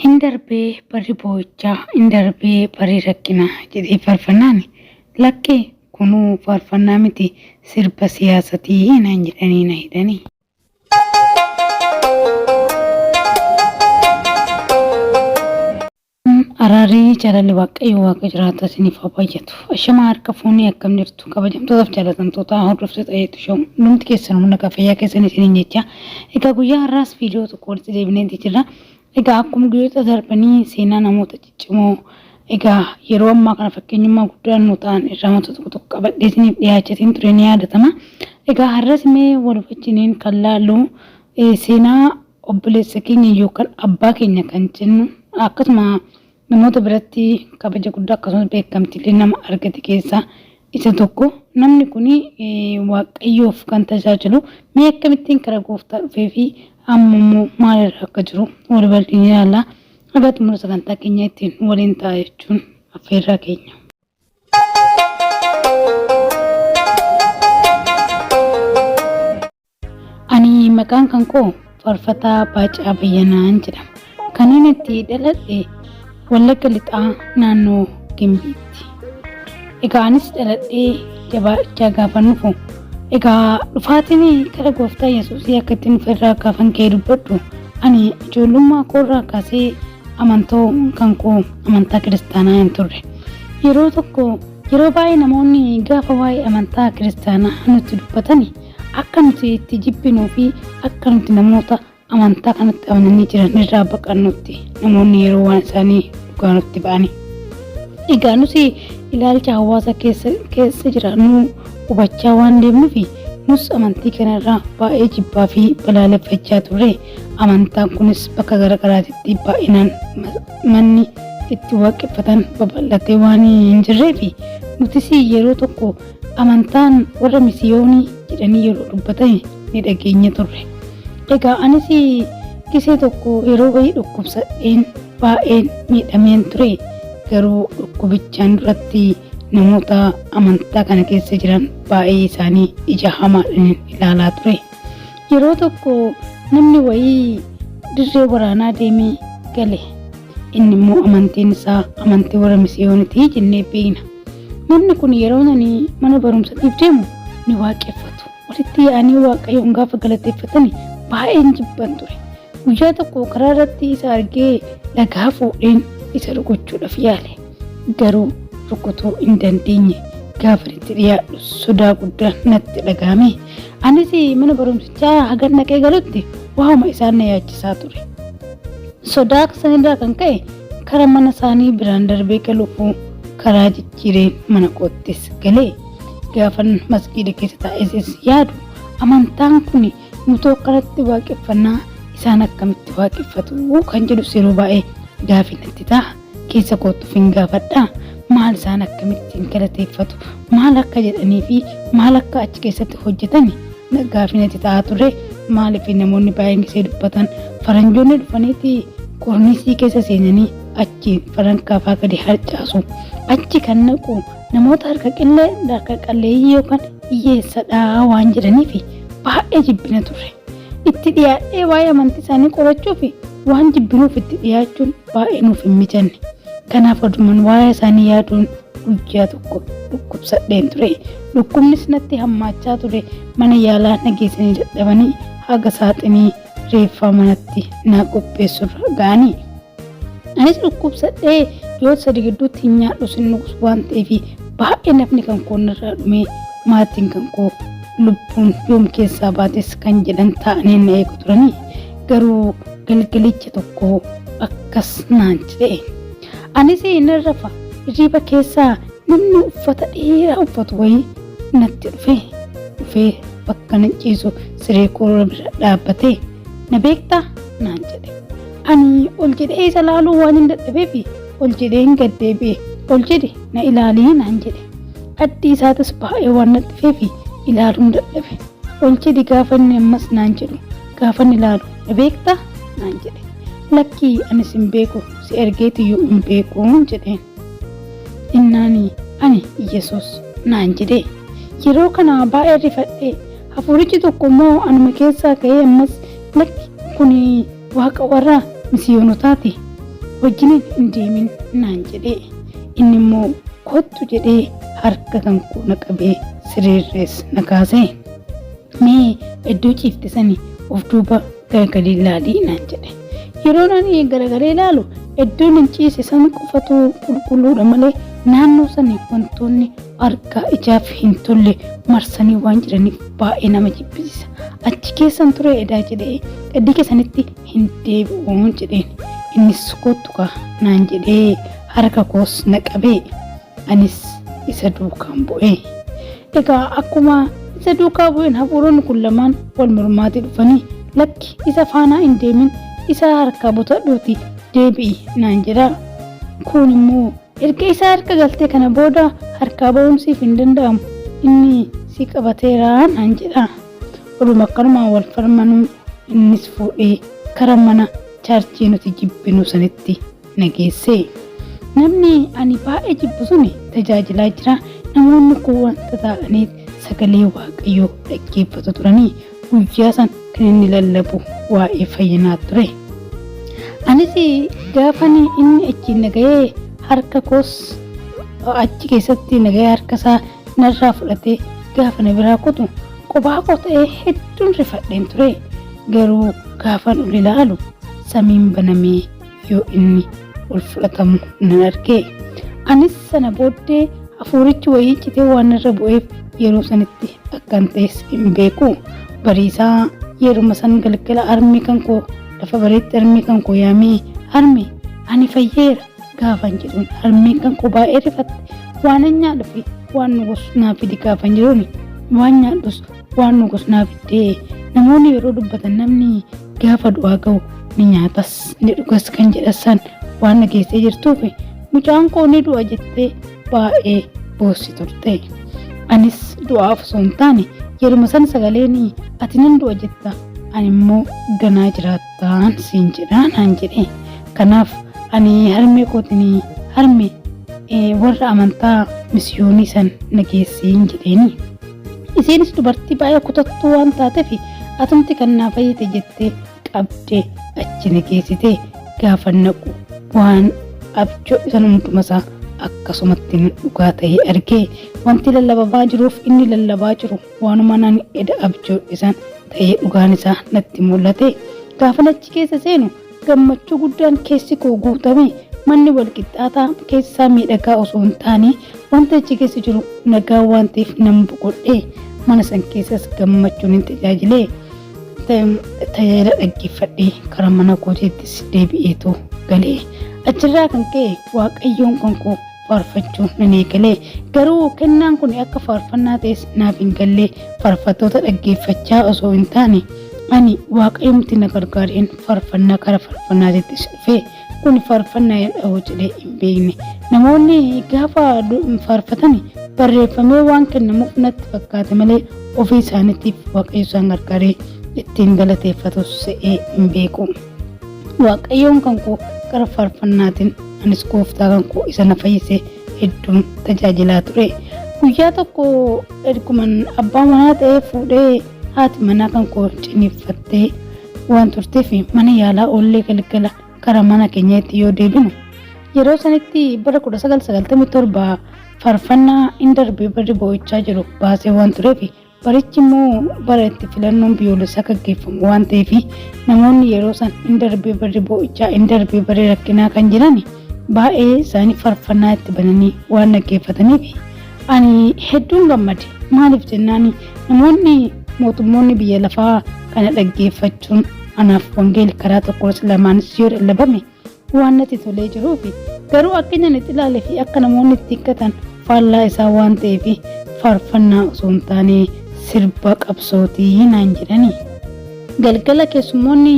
Hin darbee barri boo'ichaa, hin darbee barri rakkinaa jedhee faarfannaan lakkii kunuu faarfannaa miti sirba siyaasatii naan jedhanii na hidhanii. Araarri jaalalli Waaqayyo Waaqa jiraata isiniif haa baay'atu. Ashamaa harka fuunee akkam jirtu kabajamtootaaf jaalatamtoota hordoftoota Ayeetu Show hundumti keessan humna fayyaa keessan isiniin jecha. Egaa guyyaa har'aas viidiyoo tokko walitti deebineeti jirra. Egaa akkuma guyyoota darbanii seenaa namoota ciccimoo egaa yeroo ammaa kana fakkeenyummaa guddaa nu ta'an irraa wantoota tokko tokko qabadhee isiniif dhiyaachatiin ture ni yaadatama. Egaa har'as mee wal wajjiniin kan laallu seenaa obboleessa keenya yookaan abbaa keenya kan jennu akkasuma namoota biratti kabaja guddaa akkasumas beekamtiilee nama argate keessaa isa tokko. Namni kun Waaqayyoof kan tajaajilu mee akkamittiin karaa gooftaa dhufee fi amma immoo maalirra akka jiru wal waliin ilaalla. Haga xumura sagantaa keenya ittiin waliin ta'a jechuun affeerraa keenya. Ani maqaan kan koo Faarfataa Baacaa Bayyanaan jedhama. Kan inni itti dhaladhe Wallagga Lixaa naannoo Gimbiitti. Egaa anis dhaladhee jabaachaa gaafan dhufu. Egaa dhufaatiin kara gooftaa Yesuusii akka ittiin dhufe irraa gaafan ka'ee dubbadhu. Ani ijoollummaa koorraa kaasee amantoo kan koo amantaa kiristaanaa hin turre. Yeroo tokko yeroo baay'ee namoonni gaafa waa'ee amantaa kiristaanaa nutti dubbatani akka nuti itti jibbinuu fi akka nuti namoota amantaa kanatti amananii jiran irraa baqannutti namoonni yeroo waan isaanii dhugaa nutti ba'ani. Egaa nuti ilaalcha hawaasa keessa keessa jiraannu hubachaa waan deemnuuf nus amantii kanarraa baay'ee jibbaa fi balaaleffachaa turre. Amantaan kunis bakka garaagaraatitti baay'inaan manni itti waaqeffatan babal'atee waan hin jirreef nutis yeroo tokko amantaan warra misiyoonii jedhanii yeroo dubbatan ni dhageenya turre. Egaa anis gisee tokko yeroo wayii dhukkubsadheen baay'een miidhameen ture. Garuu dhukkubichaan duratti namoota amantaa kana keessa jiran baay'ee isaanii ija hamaadhaan ilaalaa ture. Yeroo tokko namni wayii dirree waraanaa deemee gale. Inni immoo amantiin isaa amantii warra misiyoonitii jennee beekna. Namni kun yeroo ani mana barumsatiif deemu ni waaqeffatu. Walitti yaa'anii Waaqayyoon gaafa galateeffatani baay'een jibban ture. Guyyaa tokko karaa irratti isa argee dhagaa fuudheen isa rukuchuudhaaf yaale. Garuu rukutuu hin dandeenye. Gaafa itti dhiyaadhu sodaa guddaan natti dhaga'ame. Anis mana barumsichaa hagan dhaqee galutti waa'uma isaan na yaachisaa ture. Sodaa sanirraa kan ka'e kara mana isaanii biraan darbee galuuf karaa jijjiireen mana koottis galee gaafan masgiida keessa taa'es yaadu amantaan kun nutoo akkanatti waaqeffannaa isaan akkamitti waaqeffatu kan jedhu yeroo baay'ee gaafii natti ta'a. Keessa kootti of hin gaafadha. Maal isaan akkamittiin galateeffatu maal akka jedhanii fi maal akka achi keessatti hojjetan gaafii natti ta'aa ture. Maaliif namoonni baay'een gisee dubbatan faranjoonni dhufaniiti korniisii keessa seenanii achi farankaa fa'aa gadi harcaasu. Achi kan naqu namoota harka qillee harka qalleeyyii yookaan hiyyeessadha waan jedhaniif baay'ee jibbina turre. Itti dhiyaadhee waa'ee amantii isaanii qorachuuf waan jibbinuuf itti dhiyaachuun baay'ee nuuf hin mijanne. Kanaaf oduman waa'ee isaanii yaaduun guyyaa tokko dhukkubsadheen ture. Dhukkubnis natti hammaachaa ture. Mana yaalaa na geessanii dadhabanii haga saaxinii reeffaa manatti na qopheessurra ga'anii. Anis dhukkubsadhee ji'oota sadi gidduutti hin nyaadhu sin dhugus waan ta'eef baay'ee nafni kan koo narraa dhumee maatiin kan koo lubbuun yoom keessaa baates kan jedhan taa'anii na eegu turanii garuu galgalicha tokko akkas naan jedhe. Anis nan rafa hirriiba keessaa namni uffata dheeraa uffatu wayii natti dhufe dhufee bakka nan ciisu siree koo bira dhaabbatee na beektaa naan jedhe. Ani ol jedhee isa laaluu waan hin dadhabeef ol jedheen gad deebi'e. Ol jedhi na ilaalii naan jedhe. Addi isaatis baay'ee waan natti dhufeef ilaaluun dadhabe. Ol jedhi gaafa inni ammas naan jedhu gaafa inni ilaalu na beektaa naan jedhe. Lakkii anis hin beeku si ergeetiyyuu hin beeku jedheen. Innaani ani Yesuus naan jedhe. Yeroo kana baay'ee rifadhe. Hafuurichi tokko immoo anuma keessaa ka'ee ammas lakki kun waaqa warra misiyoonotaati. wajjiniin hin deemin naan jedhe. Inni immoo kottu jedhee harka kan koo na qabee sireerrees na kaase. Mee iddoo ciifte sani of duuba garagalii ilaalii naan jedhe. Yeroon ani garagalee ilaalu iddoon hin ciise san qofatu qulqulluudha malee naannoo sani wantoonni argaa ijaaf hin tolle marsanii waan jiraniif baay'ee nama jibbisiisa. Achi keessan ture edaa jedhee gaddii keessanitti hin deebi'uun jedheen. Innis kottu kaa naan jedhee harka koos na qabee anis isa duukaan bu'e. Egaa akkuma isa duukaa bu'een hafuuronni kun lamaan wal mormaatii dhufanii lakki isa faanaa hin deemin isa harkaa butadhuuti deebi'i naan jedha. Kun immoo erga isa harka galtee kana booda harkaa ba'uun siif hin danda'amu inni si qabateera naan jedha. Oduma akkanumaan wal falmanuu innis fuudhee kara mana chaarchii nuti jibbinu sanitti na geesse. Namni ani baay'ee jibbu suni tajaajilaa jira. Namoonni kun wanta ta'aniif sagalee Waaqayyoo dhaggeeffatu turanii guyyaa san kan inni lallabu waa'ee fayyinaa ture. Anis gaafan inni achiin na ga'ee harka koos achi keessatti na ga'ee harka isaa narraa fudhatee gaafa na biraa kutu qophaa koo ta'ee hedduun rifadheen ture. Garuu gaafan ol ilaalu samiin banamee yoo inni ol fudhatamu nan arge. Anis sana booddee hafuurichi wayii citee waan irra bu'eef yeroo sanitti akkan ta'es hin beeku. Bariisaa yeruma san galgala harmee kan koo lafa bareetti harmee kan koo yaamee harmee ani fayyeera gaafan jedhuun harmeen kan koo baay'ee rifatte waan an nyaadhu fi waan nu naa fidi gaafan jedhuun waan nyaadhus waan nu naa fiddee namoonni yeroo dubbatan namni gaafa du'aa ga'u ni nyaatas ni dhugas kan jedhasan waan dhageessee jirtuuf mucaan koo ni du'a jettee baay'ee boossi turte. Anis du'aaf osoo hin taane yeruma san sagaleen ati nan du'a jetta ani immoo ganaa jiraattaan siin jedhaa naan jedhe. Kanaaf ani harmee kootiin harme warra amantaa misiyoonii san na geessiin jedheeni. Isheenis dubartii baay'ee kutattuu waan taateef atumti kan naa fayyite jettee qabdee achi na geessite gaafa naqu waan abjoo isan hundumasaa akkasumatti dhugaa ta'ee argee wanti lallabaa jiruuf inni lallabaa jiru waanuma naan eda abjoo isan ta'ee dhugaan isaa natti mul'ate. Gaafa achi keessa seenu gammachuu guddaan keessi koo guutame manni wal qixxaataa keessaa miidhagaa osoo hin taane wanta achi keessa jiru nagaa waan ta'eef nan boqodhe mana san keessas gammachuun hin tajaajilee tajaajila dhaggeeffadhee karaa mana kootiittis deebi'eetu galee achirraa kan ka'e waaqayyoon kan koo faarfachuu nan eegalee garuu kennaan kun akka faarfannaa ta'es naaf hin gallee faarfattoota dhaggeeffachaa osoo hin taane ani waaqayyomti na gargaareen faarfannaa kara faarfannaatittis dhufee kun faarfannaa dha'uu jedhee hin beekne namoonni gaafa faarfatan barreeffamee waan kennamuuf natti fakkaate malee ofii isaaniitiif waaqayyo isaan gargaaree ittiin galateeffatu se'ee hin beeku. Waaqayyoon kan koo gara faarfannaatiin anis gooftaa kan koo isa na fayyise hedduun tajaajilaa ture. Guyyaa tokko erguman abbaa manaa ta'ee fuudhee haati manaa kan koo ciniinfattee waan turteef mana yaalaa oollee galgala kara mana keenyaatti yoo deebinu yeroo sanitti bara 1997 faarfannaa hin darbee barri boo'ichaa jiru baasee waan tureef barichi immoo bara itti filannoon biyyoolessaa gaggeeffamu waan ta'eef namoonni yeroo san hin darbee barri boo'ichaa hin darbee barri rakkinaa kan jiran baay'ee isaanii faarfannaa itti bananii waan dhaggeeffataniif ani hedduun gammade. Maaliif jennaan namoonni mootummoonni biyya lafaa kana dhaggeeffachuun anaaf wangeelli karaa tokkos lamaanis yoo lallabame waan natti tolee jiruuf garuu akka inni itti ilaalee fi akka namoonni itti hiikkatan faallaa isaa waan ta'eef faarfannaa osoo hin taane sirba qabsootii naan jedhani. Galgala keessummoonni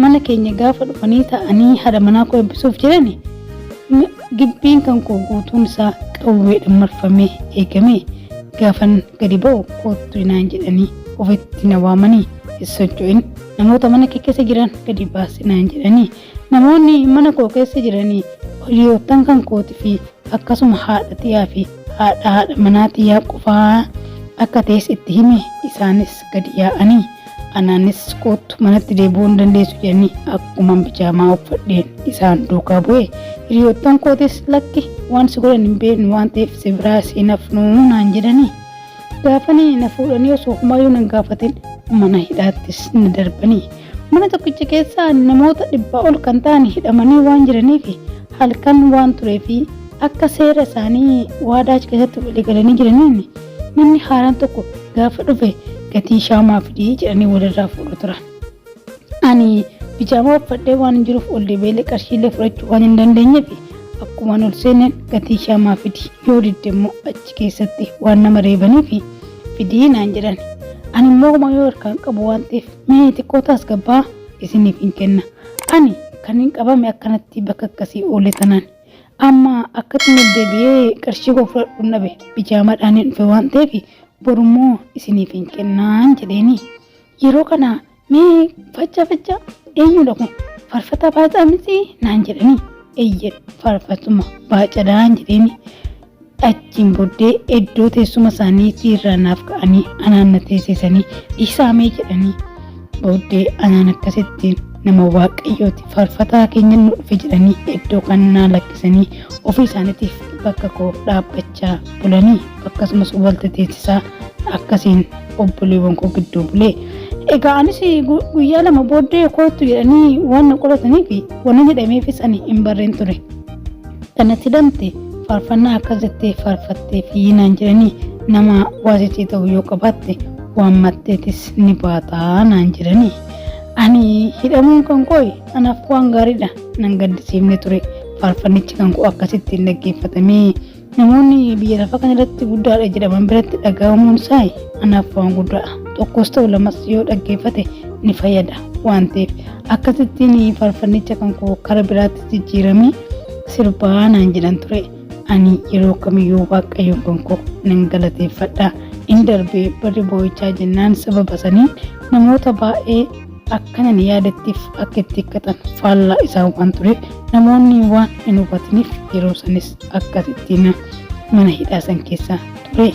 mana keenya gaafa dhufanii taa'anii haadha manaa koo eebbisuuf jedhani gibbiin kan koo guutuun isaa qawweedhaan marfamee eegame gaafan gadi ba'u koottu naan jedhanii ofitti na waamanii hin socho'in namoota mana kee keessa jiran gadi baasi naan jedhanii namoonni mana koo keessa jiranii hiriyoottan kan kootii fi akkasuma haadha xiyyaa fi haadha haadha manaa xiyyaa qofaa akka ta'es itti hime isaanis gadi yaa'anii. Anaanis koottu manatti deebi'uu hin dandeessu jedhanii akkuman bijaamaa uffadheen isaan duukaa bu'e. Hiriyoottan kootis lakki waan si godhan hin beeknu waan ta'eef si biraa si hin hafnu naan jedhanii. Gaafanii na fuudhanii osoo homaayyuu nan gaafatin mana hidhaattis na darbanii. Mana tokkicha keessaa namoota dhibbaa ol kan ta'an hidhamanii waan jiraniif halkan waan tureefi akka seera isaanii waadaa achi keessatti walii galanii jiraniin namni haaraan tokko gaafa dhufe gatii shaamaa fidii jedhanii walirraa fuudhu turan. Ani bijaamaa uffadhee waan hin jiruuf ol deebi'eellee qarshiillee fudhachuu waan hin dandeenyeef akkumaan ol seeneen gatii shaamaa fidi yoo didde immoo achi keessatti waan nama reebaniif fidii naan jedhan. Ani immoo homaa yoo harkaan qabu waan ta'eef mee xiqqoo taasgabbaa isiniif hin kenna. Ani kan hin qabame akkanatti bakka akkasii oole tanaan. Amma akkatti ol deebi'ee qarshii koo fudhadhuun dhabe bijaamaadhaan hin dhufe waan ta'eef borummoo isiniif hin kennaan jedheeni. Yeroo kana mee facca facca eenyudha kun farfataa baacaa miti naan jedhanii eeyyen farfatuma baacadhaan jedheeni. Achiin booddee iddoo teessuma isaaniitii irraa naaf ka'anii anaan na teessisanii dhiisaamee jedhanii booddee anaan akkasittiin nama waaqayyooti faarfataa keenya nu dhufe jedhanii iddoo kan naa lakkisanii ofii isaaniitiif bakka koo dhaabbachaa bulanii akkasumas walta teessisaa akkasiin obboleewwan koo gidduu bulee. Egaa anis guyyaa lama booddee kootu jedhanii waan na qorataniif waan jedhameefis ani hin barreen ture. Kanatti hidhamte faarfannaa akkas jettee faarfattee fi naan jedhanii nama waasitii ta'u yoo qabaatte waammatteetis ni baataa naan jedhanii. Ani hidhamuun kan koo anaaf waan gaariidha nan gaddisiifne ture faarfannichi kan koo akkasittiin dhaggeeffatamee namoonni biyya lafaa kana irratti guddaadha jedhaman biratti dhaga'amuun isaa anaaf waan guddaadha. Tokkos ta'u lamas yoo dhaggeeffate ni fayyada waan ta'eef akkasittiin faarfannicha kan koo kara biraatti jijjiiramee sirbaa naan jedhan ture. Ani yeroo kamiyyuu waaqayyoon kan koo nan galateeffadha. In darbee barri boo'ichaa jennaan sababa saniin namoota baay'ee akkanan yaadattiif akka itti hiikkatan faallaa isaa waan tureef namoonni waan hin hubatiniif yeroo sanis akkasittiin mana hidhaa san keessa ture.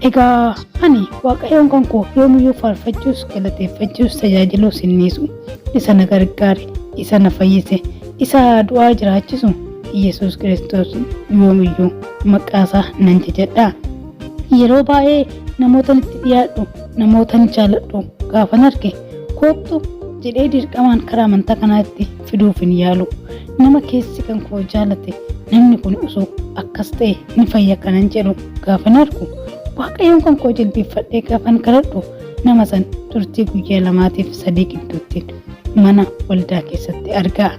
Egaa ani waaqayyoon kan koo yoomiyyuu faarfachuus galateeffachuus tajaajiluus hin dhiisu. Isa na gargaare, isa na fayyise, isa du'aa jiraachisu Yesuus Kiristoos yoomiyyuu maqaasaa nan jajadha. Yeroo baay'ee namootan itti dhiyaadhu, namootan jaaladhu gaafan arge koottu jedhee dirqamaan karaa amantaa kanaatti fiduuf hin yaalu. Nama keessi kan koo jaalate namni kun osoo akkas ta'e ni fayya kanan jedhu gaafan argu waaqayyoon kan koo jilbiiffadhee gaafan kadhadhu nama san turtii guyyaa lamaatiif sadii gidduutti mana waldaa keessatti argaa.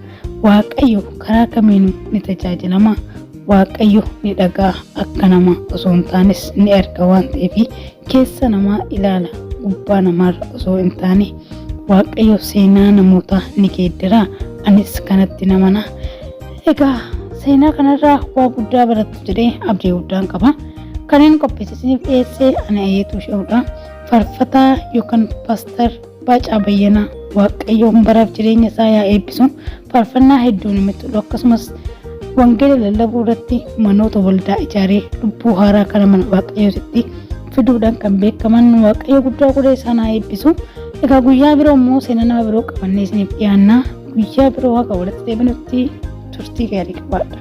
Waaqayyo karaa kamiinuu ni tajaajilama. Waaqayyo ni dhaga'a akka nama osoo hin taanes ni arga waan ta'eef keessa namaa ilaala gubbaa namaarra osoo hin taane Waaqayyo seenaa namootaa ni geeddara. Anis kanatti namana. Egaa seenaa kanarraa waa guddaa barattu jedhee abdii guddaan qaba. Kanneen qopheesse isiniif dhiyeesse ani Ayyeetuu Shehuudha. Faarfataa yookaan Paastar Baacaa Bayyanaa Waaqayyoon baraaf jireenya isaa yaa eebbisu. Faarfannaa hedduu namatti tolu akkasumas wangeela lallabuu irratti manoota waldaa ijaaree lubbuu haaraa kara mana Waaqayyootitti fiduudhaan kan beekaman Waaqayyo guddaa godhee isaan haa eebbisu. Egaa guyyaa biroo immoo seenaa nama biroo qabannee isiniif dhiyaanna. Guyyaa biroo haga walitti deebinutti turtii gaarii qabaadha.